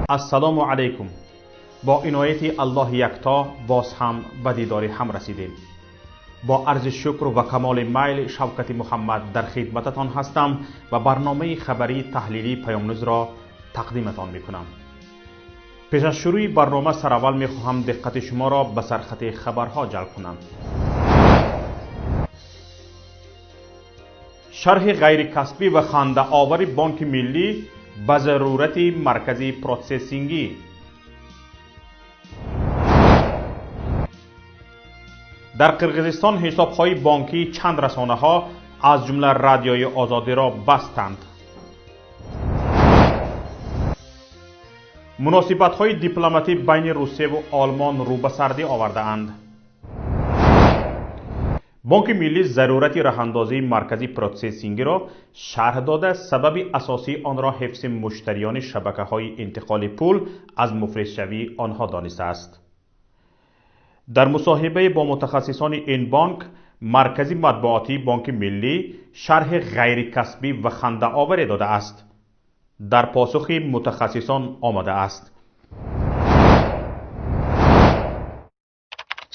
Ассалому алайкум. Бо инояти Аллоҳи якто боз ҳам ба дидори ҳам расидем. Бо арзи шукр ва камоли майл Шавкати Муҳаммад дар хидмататон ҳастам ва барномаи хабарии таҳлилии Паёмнӯзро тақдиматон мекунам. Пеш аз шурӯи барнома сараввал мехоҳам диққати шуморо ба сархати хабарҳо ҷалб кунам. Шарҳи ғайрикасбӣ ва хандаовари Бонки Миллӣ ба зарурати маркази протсессингӣ. Дар Қирғизистон ҳисобҳои бонкии чанд расонаҳо аз ҷумла Радиои Озодиро бастанд. Муносибатҳои дипломатӣ байни Русияву Олмон рӯ ба сардӣ овардаанд. Бонки Миллӣ зарурати роҳандозии маркази протсессингиро шарҳ дода, сабаби асосии онро ҳифзи муштариёни шабакаҳои интиқоли пул аз муфлисшавии онҳо донистааст. Дар мусоҳибаи бо мутахассисони ин бонк, маркази матбуотии Бонки Миллӣ шарҳи ғайрикасбӣ ва хандаоваре додааст. Дар посухи мутахассисон омадааст: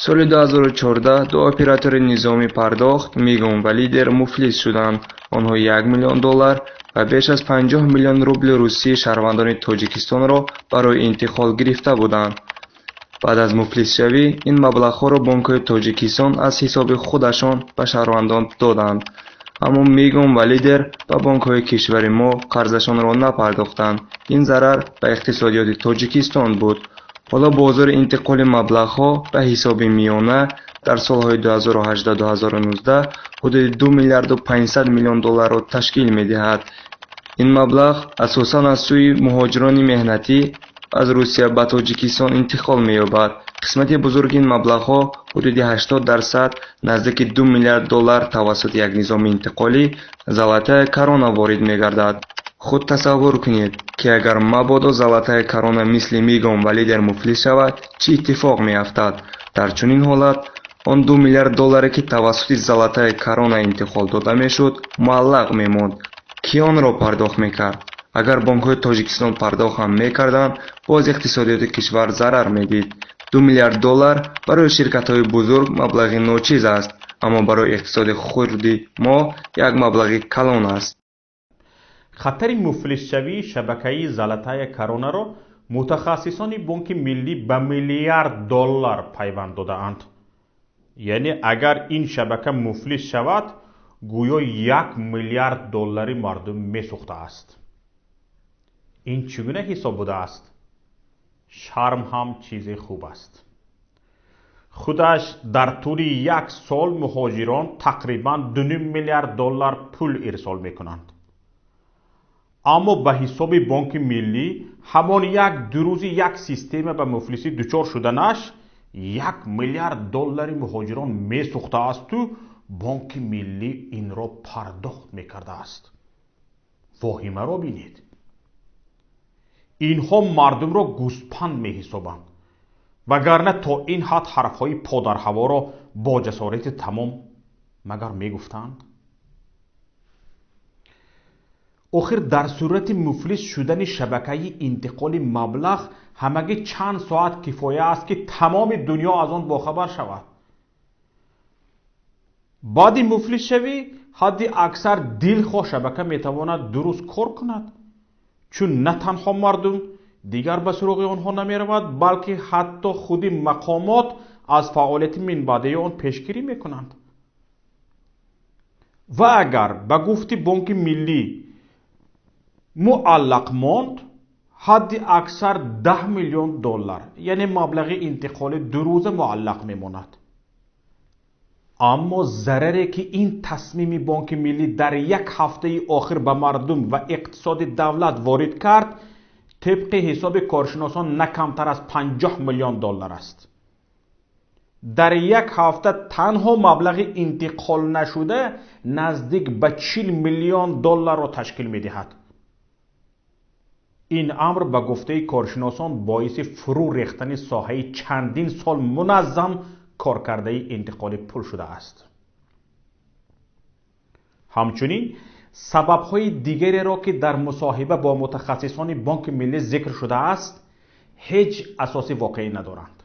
Соли 2014 ду оператори низоми пардохт Мигом ва Лидер муфлис шуданд. Онҳо 1 миллион доллар ва беш аз 50 миллион рубли русии шаҳрвандони Тоҷикистонро барои интиқол гирифта буданд. Баъд аз муфлисшавӣ ин маблағҳоро бонкҳои Тоҷикистон аз ҳисоби худашон ба шаҳрвандон доданд. Аммо Мигом ва Лидер ба бонкҳои кишвари мо қарзашонро напардохтанд. Ин зарар ба иқтисодиёти Тоҷикистон буд. Ҳоло бозори интиқоли маблағҳо ба ҳисоби миёна дар солҳои 2018-2019 ҳудуди 2 миллиарду 500 миллион долларро ташкил медиҳад. Ин маблағ асосан аз сӯи муҳоҷирони меҳнатӣ аз Русия ба Тоҷикистон интиқол меёбад. Қисмати бузурги ин маблағҳо ҳудуди 80% наздики 2 миллиард доллар тавассути як низоми интиқолӣ Золотая корона ворид мегардад. Худ тасаввур кунед, ки агар мабодо Золотая корона мисли Мигом ва Лидер муфлис шавад, чӣ иттифоқ меафтад? Дар чунин ҳолат он 2 миллиард долларе, ки тавассути Золотая корона интиқол дода мешуд, муаллақ мемонд. Кӣ онро пардохт мекард? Агар бонкҳои Тоҷикистон пардохт ҳам мекарданд, боз иқтисодиёти кишвар зарар медид. 2 миллиард доллар барои ширкатҳои бузург маблағи ночиз аст, аммо барои иқтисоди хурди мо як маблағи калон аст. Хатари муфлисшавии шабакаи Золотая коронаро мутахассисони Бонки Миллӣ ба миллиард доллар пайванд додаанд. Яъне агар ин шабака муфлис шавад, гӯё 1 миллиард доллари мардум месӯхтааст. Ин чӣ гуна ҳисоб будааст? Шарм ҳам чизи хуб аст. Худаш дар тӯли як сол муҳоҷирон тақрибан 2,5 миллиард доллар пул ирсол мекунанд. Аммо ба ҳисоби Бонки Миллӣ ҳамон як ду рӯзи як система ба муфлисӣ дучор шуданаш 1 миллиард доллари муҳоҷирон месӯхтаасту Бонки Миллӣ инро пардохт мекардааст. Воҳимаро бинед. Инҳо мардумро гӯспанд меҳисобанд, вагарна то ин ҳад ҳарфҳои подарҳаворо бо ҷасорати тамом магар мегуфтанд? Охир дар сурати муфлис шудани шабакаи интиқоли маблағ ҳамагӣ чанд соат кифоя аст, ки тамоми дунё аз он бохабар шавад. Баъди муфлисшавӣ ҳадди аксар дилхоҳ шабака метавонад дуруст кор кунад, чун на танҳо мардум дигар ба суроғи онҳо намеравад, балки ҳатто худи мақомот аз фаъолияти минбаъдаи он пешгирӣ мекунанд. Ва агар ба гуфти Бонки Миллӣ муаллақ монд, ҳадди аксар 10 миллион доллар, яъне маблағи интиқоли дурӯза муаллақ мемонад. Аммо зараре, ки ин тасмими Бонки Миллӣ дар як ҳафтаи охир ба мардум ва иқтисоди давлат ворид кард, тибқи ҳисоби коршиносон на камтар аз 50 миллион доллар аст. Дар як ҳафта танҳо маблағи интиқол нашуда наздик ба 40 миллион долларро ташкил медиҳад. Ин амр ба гуфтаи коршиносон боиси фурӯ рехтани соҳаи чандин сол муназзам коркардаи интиқоли пул шудааст. Ҳамчунин сабабҳои дигареро, ки дар мусоҳиба бо мутахассисони Бонки Миллӣ зикр шудааст, ҳеҷ асоси воқеӣ надоранд.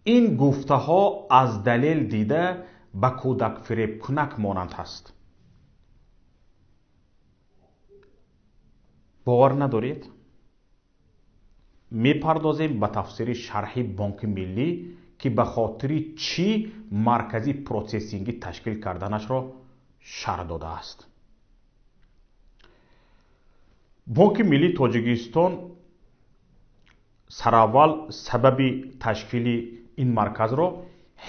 Ин гуфтаҳо аз далел дида ба кӯдакфиребкунак монанд ҳаст. Бовар надоред? Мепардозем ба тафсири шарҳи Бонки Миллӣ, ки ба хотири чӣ маркази протсессингӣ ташкил карданашро шарҳ додааст. Бонки Миллии Тоҷикистон сараввал сабаби ташкили ин марказро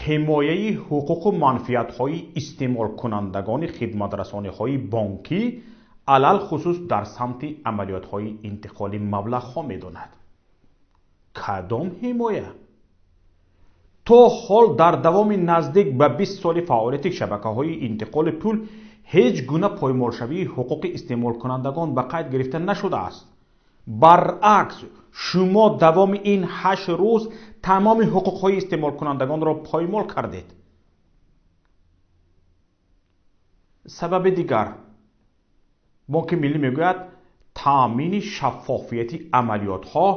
ҳимояи ҳуқуқу манфиатҳои истеъмолкунандагони хидматрасониҳои бонкӣ, алалхусус дар самти амалиётҳои интиқоли маблағҳо медонад. Кадом ҳимоя? То ҳол дар давоми наздик ба 20 соли фаъолияти шабакаҳои интиқоли пул ҳеҷ гуна поймолшавии ҳуқуқи истеъмолкунандагон ба қайд гирифта нашудааст. Баръакс, шумо давоми ин 8 рӯз тамоми ҳуқуқҳои истеъмолкунандагонро поймол кардед. Сабаби дигар, Бонки Миллӣ мегӯяд, таъмини шаффофияти амалиётҳо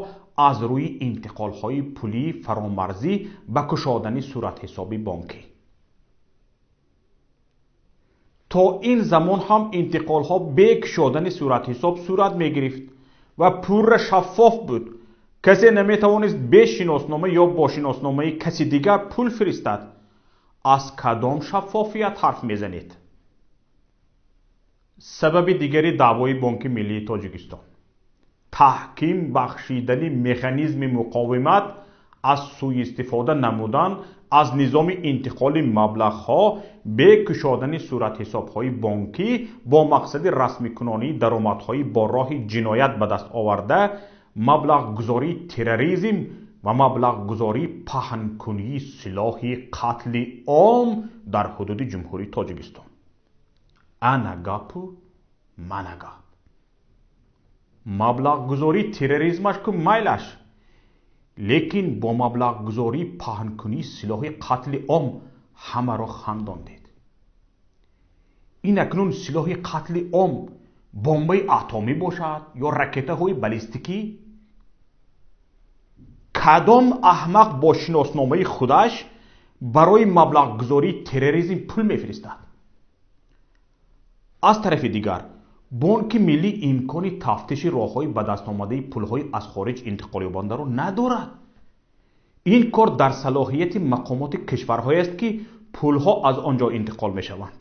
аз рӯи интиқолҳои пулии фаромарзӣ ба кушодани суратҳисоби бонкӣ. То ин замон ҳам интиқолҳо бе кушодани суратҳисоб сурат мегирифт ва пурра шаффоф буд. Касе наметавонист бе шиноснома ё бо шиносномаи каси дигар пул фиристад. Аз кадом шаффофият ҳарф мезанед? Сабаби дигари даъвои Бонки Миллии Тоҷикистон таҳким бахшидани механизми муқовимат аз сӯистифода намудан аз низоми интиқоли маблағҳо бе кушодани суратҳисобҳои бонкӣ бо мақсади расмикунонии даромадҳои бо роҳи ҷиноят ба даст оварда, маблағгузории терроризм ва маблағгузории паҳнкунии силоҳи қатли ом дар ҳудуди Ҷумҳурии Тоҷикистон. Ана гапу мана гап. Маблағгузории терроризмаш ку майлаш, лекин бо маблағгузории паҳнкунии силоҳи қатли ом ҳамаро хандондед. Ин акнун силоҳи қатли ом бомбаи атомӣ бошад ё ракетаҳои баллистикӣ? Кадом аҳмақ бо шиносномаи худаш барои маблағгузории терроризм пул мефиристад? Аз тарафи дигар, Бонки Миллӣ имкони тафтиши роҳҳои ба даст омадаи пулҳои аз хориҷ интиқолёбандаро надорад. Ин кор дар салоҳияти мақомоти кишварҳоест, ки пулҳо аз он ҷо интиқол мешаванд.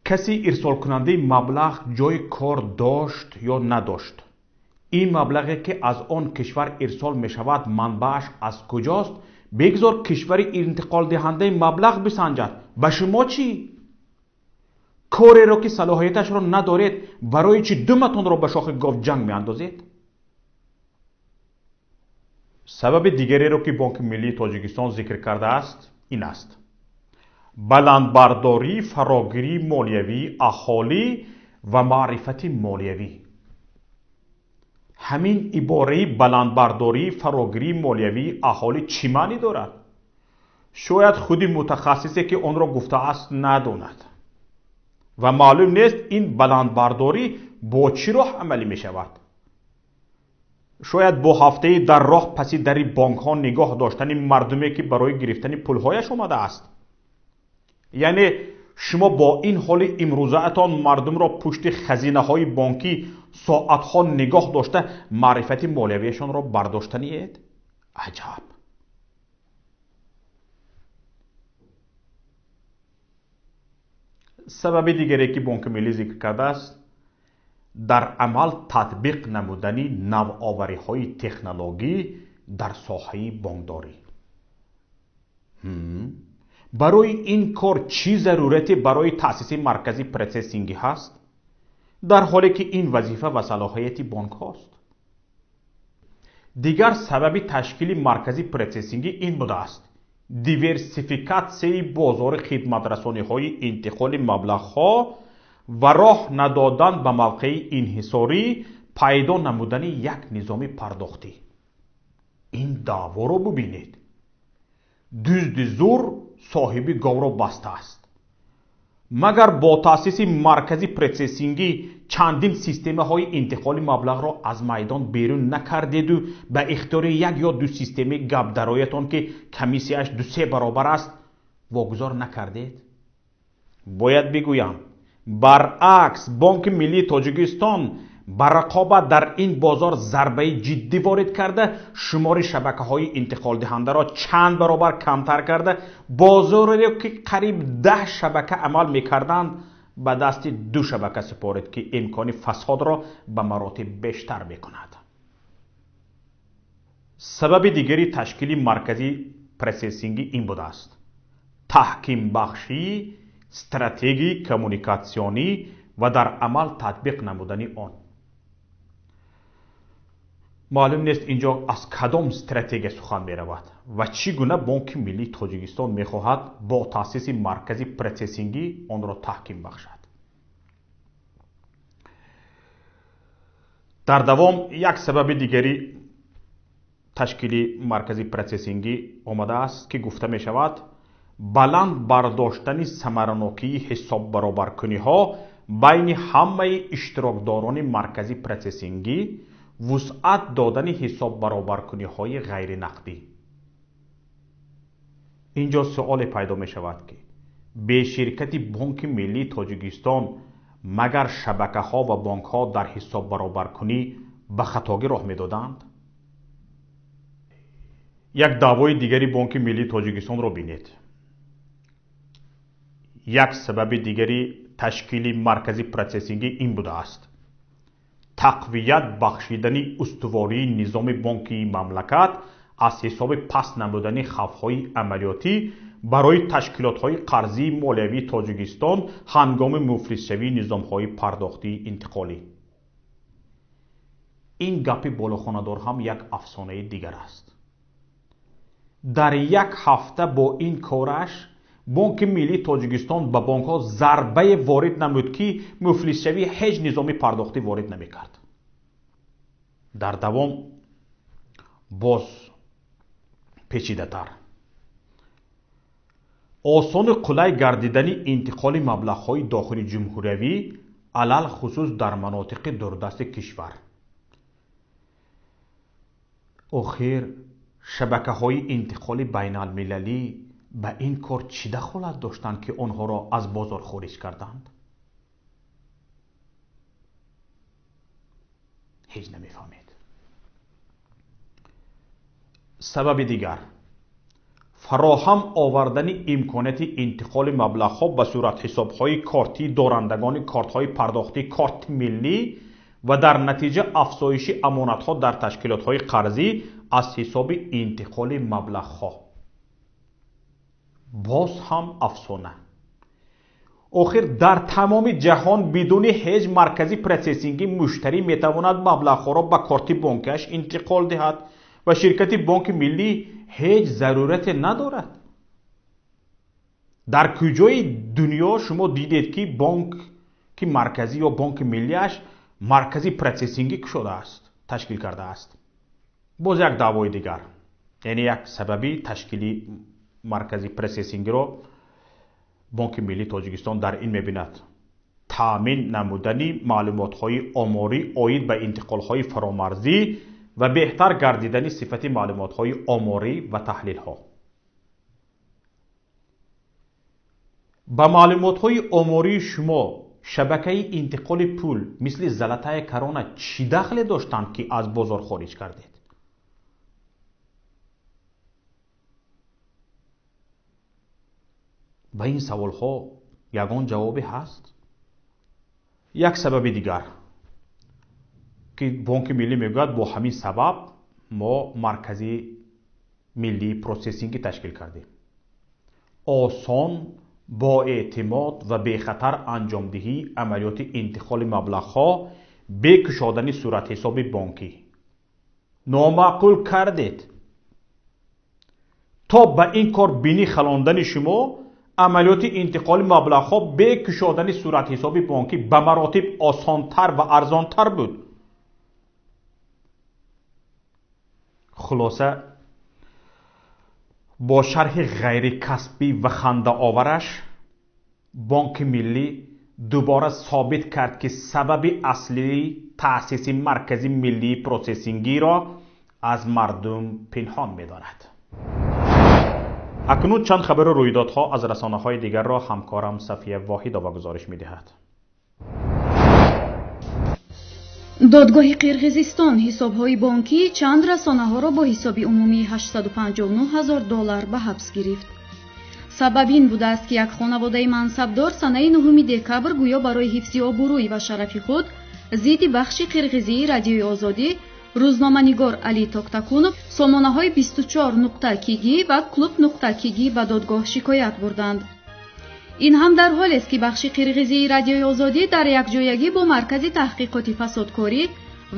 Каси ирсолкунандаи маблағ ҷои кор дошт ё надошт, ин маблағе ки аз он кишвар ирсол мешавад манбааш аз куҷост, бигзор кишвари интиқолдиҳандаи маблағ бисанҷад. Ба шумо чӣ? Кореро ки салоҳияташро надоред, барои чӣ думатонро ба шохи гов ҷанг меандозед? Сабаби дигареро ки Бонки Миллии Тоҷикистон зикр кардааст ин аст: баландбардории фарогирии молиявии аҳолӣ ва маърифати молиявӣ. Ҳамин ибораи баландбардории фарогирии молиявии аҳолӣ чӣ маънӣ дорад? Шояд худи мутахассисе ки онро гуфтааст надонад ва маълум нест ин баландбардорӣ бо чӣ роҳ амалӣ мешавад. Шояд бо ҳафтаи дар роҳ паси дари бонкҳо нигоҳ доштани мардуме ки барои гирифтани пулҳояш омадааст. Яъне шумо бо ин ҳоли имрӯзаатон мардумро пушти хазинаҳои бонкӣ соатҳо нигоҳ дошта маърифати молиявиашонро бардоштаниед? Аҷаб! Сабаби дигаре ки Бонки Миллӣ зикр кардааст дар амал татбиқ намудани навовариҳои технологӣ дар соҳаи бонкдорӣ. Барои ин кор чӣ зарурате барои таъсиси маркази протсессингӣ ҳаст, дар ҳоле ки ин вазифа ва салоҳияти бонкҳост? Дигар сабаби ташкили маркази протсессингӣ ин будааст: диверсификатсияи бозори хидматрасониҳои интиқоли маблағҳо ва роҳ надодан ба мавқеи инҳисорӣ пайдо намудани як низоми пардохтӣ. Ин даъворо бубинед. Дузди зур соҳиби говро бастааст. Магар бо таъсиси маркази процессингӣ чандин системаҳои интиқоли маблағро аз майдон берун накардеду ба ихтиёри як ё ду системаи гапдароятон, ки комиссияш 2-3 баробар аст, вогузор накардед? Бояд бигӯям, баръакс, Бонки Миллии Тоҷикистон ба рақобат дар ин бозор зарбаи ҷиддӣ ворид карда, шумори шабакаҳои интиқолдиҳандаро чанд баробар камтар карда, бозореро, ки қариб 10 шабака амал мекарданд, ба дасти 2 шабака супорид, ки имкони фасодро ба маротиб бештар мекунад. Сабаби дигари ташкили маркази процессингӣ ин будааст: таҳкимбахшии стратегии коммуникатсионӣ ва дар амал татбиқ намудани он. Маълум нест, инҷо аз кадом стратегия сухан меравад ва чӣ гуна Бонки Миллии Тоҷикистон мехоҳад бо таъсиси маркази процессингӣ онро таҳким бахшад. Дар давом як сабаби дигари ташкили маркази процессингӣ омадааст, ки гуфта мешавад баланд бардоштани самаранокии ҳисоббаробаркуниҳо байни ҳамаи иштирокдорони маркази процессингӣ, вусъат додани ҳисоббаробаркуниҳои ғайринақдӣ. Инҷо суоле пайдо мешавад, ки беширкати Бонки Миллии Тоҷикистон магар шабакаҳо ва бонкҳо дар ҳисоббаробаркунӣ ба хатогӣ роҳ медоданд? Як даъвои дигари Бонки Миллии Тоҷикистонро бинед. Як сабаби дигари ташкили маркази процессингӣ ин будааст: тақвият бахшидани устувории низоми бонкии мамлакат аз ҳисоби паст намудани хавфҳои амалиётӣ барои ташкилотҳои қарзии молиявии Тоҷикистон ҳангоми муфлисшавии низомҳои пардохтии интиқолӣ. Ин гапи болохонадор ҳам як афсонаи дигар аст. Дар як ҳафта бо ин кораш Бонки Миллии Тоҷикистон ба бонкҳо зарбае ворид намуд, ки муфлисшавии ҳеҷ низоми пардохтӣ ворид намекард. Дар давом боз печидатар осону қулай гардидани интиқоли маблағҳои дохили ҷумҳуриявӣ, алалхусус дар манотиқи дурдасти кишвар. Охир шабакаҳои интиқоли байналмилалӣ ба ин кор чӣ дахолат доштанд, ки онҳоро аз бозор хориҷ карданд? Ҳеҷ намефаҳмед. Сабаби дигар фароҳам овардани имконияти интиқоли маблағҳо ба суратҳисобҳои кортии дорандагони кортҳои пардохтии корти миллӣ ва дар натиҷа афзоиши амонатҳо дар ташкилотҳои қарзӣ аз ҳисоби интиқоли маблағҳо. Боз ҳам афсона. Охир дар тамоми ҷаҳон бидуни ҳеҷ маркази процессингӣ муштарӣ метавонад маблағҳоро ба корти бонкиаш интиқол диҳад ва ширкати Бонки Миллӣ ҳеҷ зарурате надорад. Дар куҷои дунё шумо дидед, ки бонки марказӣ ё бонки миллиаш маркази процессингӣ кушодааст, ташкил кардааст? Боз як даъвои дигар, яъне як сабаби ташкили маркази процессингиро Бонки Миллии Тоҷикистон дар ин мебинад: таъмин намудани маълумотҳои оморӣ оид ба интиқолҳои фаромарзӣ ва беҳтар гардидани сифати маълумотҳои оморӣ ва таҳлилҳо. Ба маълумотҳои омории шумо шабакаи интиқоли пул мисли Золотая Корона чӣ дахле доштанд, ки аз бозор хориҷ кардед? Ба ин саволҳо ягон ҷавобе ҳаст? Як сабаби дигар, ки Бонки Миллӣ мегӯяд, бо ҳамин сабаб мо маркази миллии процессингӣ ташкил кардем: осон, боэътимод ва бехатар анҷомдиҳии амалиёти интиқоли маблағҳо бе кушодани суратҳисоби бонкӣ. Номаъқул кардед. То ба ин кор бинӣ халондани шумо амалиёти интиқоли маблағҳо бе кушодани суратҳисоби бонкӣ ба маротиб осонтар ва арзонтар буд. Хулоса, бо шарҳи ғайрикасбӣ ва хандаовараш Бонки миллӣ дубора собит кард, ки сабаби аслии таъсиси Маркази миллии процессингиро аз мардум пинҳон медорад. Акнун чанд хабару рӯйдодҳо аз расонаҳои дигарро ҳамкорам Сафия Воҳидова гузориш медиҳад. Додгоҳи Қирғизистон ҳисобҳои бонкии чанд расонаҳоро бо ҳисоби умумии 859 ҳазор доллар ба ҳабс гирифт. Сабаб ин будааст, ки як хонаводаи мансабдор санаи 9 декабр гӯё барои ҳифзи обрӯй ва шарафи худ зидди бахши қирғизии Радиои Озодӣ рӯзноманигор Али Токтакунов сомонаҳои 24.kg ва клуб.kg ба додгоҳ шикоят бурданд. Ин ҳам дар ҳолест, ки бахши қирғизии Радиои Озодӣ дар якҷоягӣ бо Маркази таҳқиқоти фасодкорӣ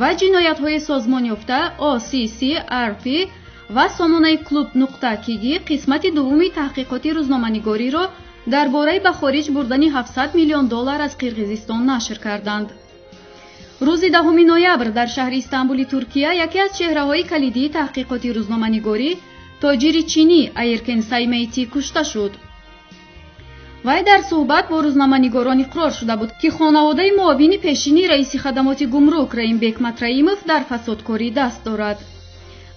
ва ҷиноятҳои созмонёфта OCCRP ва сомонаи клуб.kg қисмати дуввуми таҳқиқоти рӯзноманигориро дар бораи ба хориҷ бурдани 700 миллион доллар аз Қирғизистон нашр карданд. Рӯзи 10 ноябр дар шаҳри Истанбули Туркия яке аз чеҳраҳои калидии таҳқиқоти рӯзноманигорӣ, тоҷири чинӣ Айркен Саймейти, кушта шуд. Вай дар суҳбат бо рӯзноманигорон иқрор шуда буд, ки хонаводаи муовини пешини раиси хадамоти гумрук Раимбек Матраимов дар фасодкорӣ даст дорад.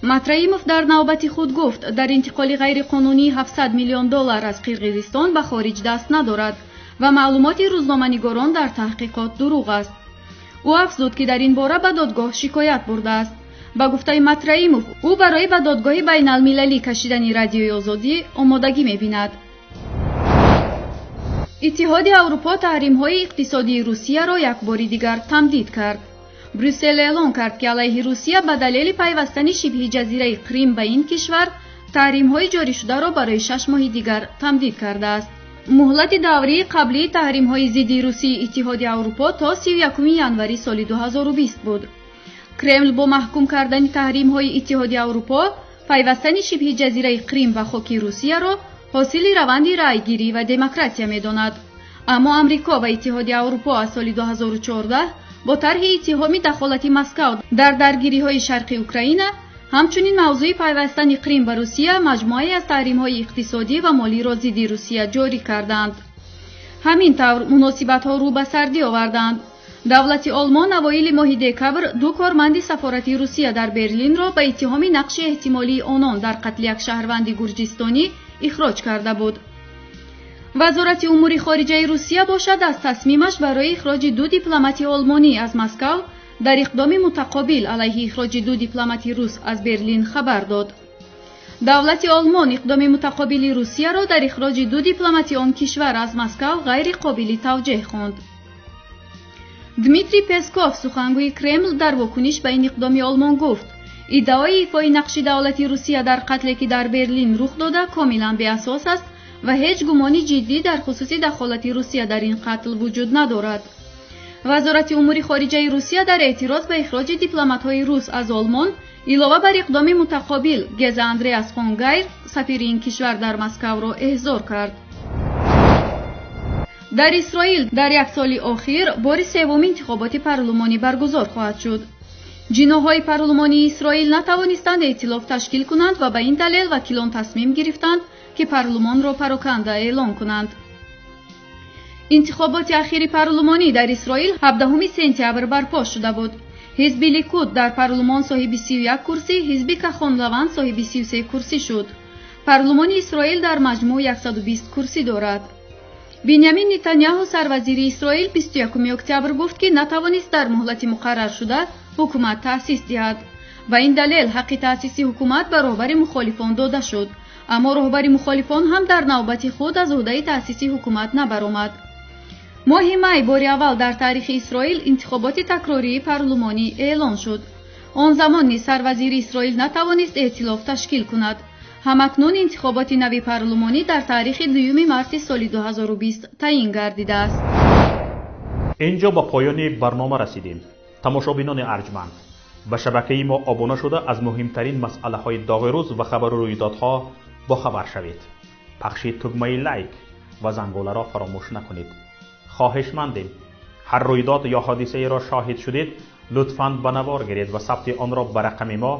Матраимов дар навбати худ гуфт, дар интиқоли ғайриқонунии 700 миллион доллар аз Қирғизистон ба хориҷ даст надорад ва маълумоти рӯзноманигорон дар таҳқиқот дурӯғ аст. Ӯ афзуд, ки дар ин бора ба додгоҳ шикоят бурдааст. Ба гуфтаи Матраимов, ӯ барои ба додгоҳи байналмилалӣ кашидани Радиои Озодӣ омодагӣ мебинад. Иттиҳоди Аврупо таҳримҳои иқтисодии Русияро як бори дигар тамдид кард. Брюссел эълон кард, ки алайҳи Русия ба далели пайвастани шибҳи ҷазираи Қрим ба ин кишвар таҳримҳои ҷорӣшударо барои 6 моҳи дигар тамдид кардааст. Муҳлати даврии қаблии таҳримҳои зидди русии Иттиҳоди Аврупо то 31 январи соли 2020 буд. Кремл бо маҳкум кардани таҳримҳои Иттиҳоди Аврупо пайвастани шибҳи ҷазираи Қрим ба хоки Русияро ҳосили раванди раъйгирӣ ва демократия медонад. Аммо Амрико ва Иттиҳоди Аврупо аз соли 2014 бо тарҳи иттиҳоми дахолати Москав дар даргириҳои шарқи Украина, ҳамчунин мавзӯи пайвастани Қрим ба Русия, маҷмӯае аз таҳримҳои иқтисодӣ ва молиро зидди Русия ҷорӣ карданд. Ҳамин тавр муносибатҳо рӯ ба сардӣ оварданд. Давлати Олмон авоили моҳи декабр ду корманди сафорати Русия дар Берлинро ба иттиҳоми нақши эҳтимолии онон дар қатли як шаҳрванди гурҷистонӣ ихроҷ карда буд. Вазорати умури хориҷаи Русия бошад, аз тасмимаш барои ихроҷи ду дипломати олмонӣ аз Москав дар иқдоми мутақобил алайҳи ихроҷи ду дипломати рус аз Берлин хабар дод. Давлати Олмон иқдоми мутақобили Русияро дар ихроҷи ду дипломати он кишвар аз Москав ғайриқобили тавҷеҳ хонд. Дмитрий Песков, сухангӯи Кремл, дар вокуниш ба ин иқдоми Олмон гуфт, иддаои ифои нақши давлати Русия дар қатле, ки дар Берлин рух дода, комилан беасос аст ва ҳеҷ гумони ҷиддӣ дар хусуси дахолати Русия дар ин қатл вуҷуд надорад. Вазорати умури хориҷаи Русия дар эътироз ба ихроҷи дипломатҳои рус аз Олмон илова бар иқдоми мутақобил Геза Андреас фон Гайр, сафири ин кишвар дар Москавро эҳзор кард. Дар Исроил дар як соли охир бори севум интихоботи парлумонӣ баргузор хоҳад шуд. Ҷиноҳҳои парлумонии Исроил натавонистанд эътилоф ташкил кунанд ва ба ин далел вакилон тасмим гирифтанд, ки парлумонро пароканда эълон кунанд. Интихоботи ахири парлумонӣ дар Исроил 17 сентябр барпо шуда буд. Ҳизби Ликуд дар парлумон соҳиби 31 курсӣ, ҳизби Кахон-Лаван соҳиби 33 курсӣ шуд. Парлумони Исроил дар маҷмӯъ 120 курсӣ дорад. Биньямин Нетаняҳу, сарвазири Исроил, 21 октябр гуфт, ки натавонист дар муҳлати муқарраршуда ҳукумат таъсис диҳад. Ба ин далел ҳаққи таъсиси ҳукумат ба роҳбари мухолифон дода шуд. Аммо роҳбари мухолифон ҳам дар навбати худ аз ӯҳдаи таъсиси ҳукумат набаромад. Моҳи май бори аввал дар таърихи Исроил интихоботи такрории парлумонӣ эълон шуд. Он замон низ сарвазири Исроил натавонист эътилоф ташкил кунад. Ҳамакнун интихоботи нави парлумонӣ дар таърихи 2 марти соли 2020 таъин гардидааст. Инҷо ба поёни барнома расидем. Тамошобинони арҷманд, ба шабакаи мо обуна шуда аз муҳимтарин масъалаҳои доғи рӯз ва хабару рӯйдодҳо бохабар шавед. Пахши тугмаи лайк ва занголаро фаромӯш накунед. Хоҳишмандем, ҳар рӯйдод ё ҳодисаеро шоҳид шудед, лутфан ба навор гиред ва сабти онро ба рақами мо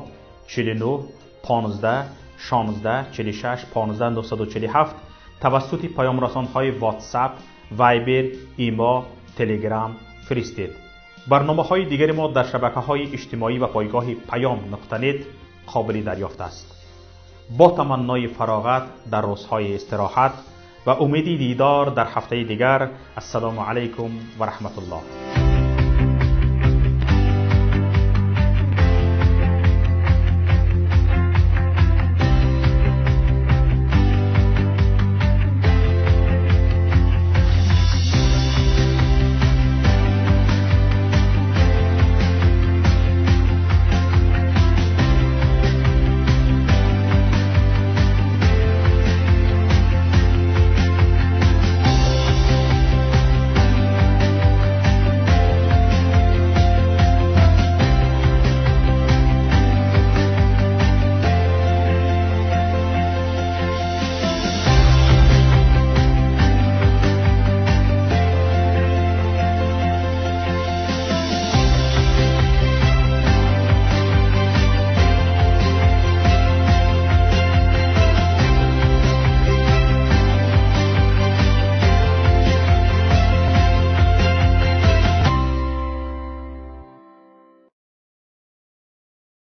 49 15 16 46 15 947 тавассути паёмрасонҳои WhatsApp, Вайбер, Имо, Телеграм фиристед. Барномаҳои дигари мо дар шабакаҳои иҷтимоӣ ва пойгоҳи Payam.net қобили дарёфт аст. Бо таманнои фароғат дар рӯзҳои истироҳат ва умеди дидор дар ҳафтаи дигар, ассалому алайкум ва раҳматуллоҳ.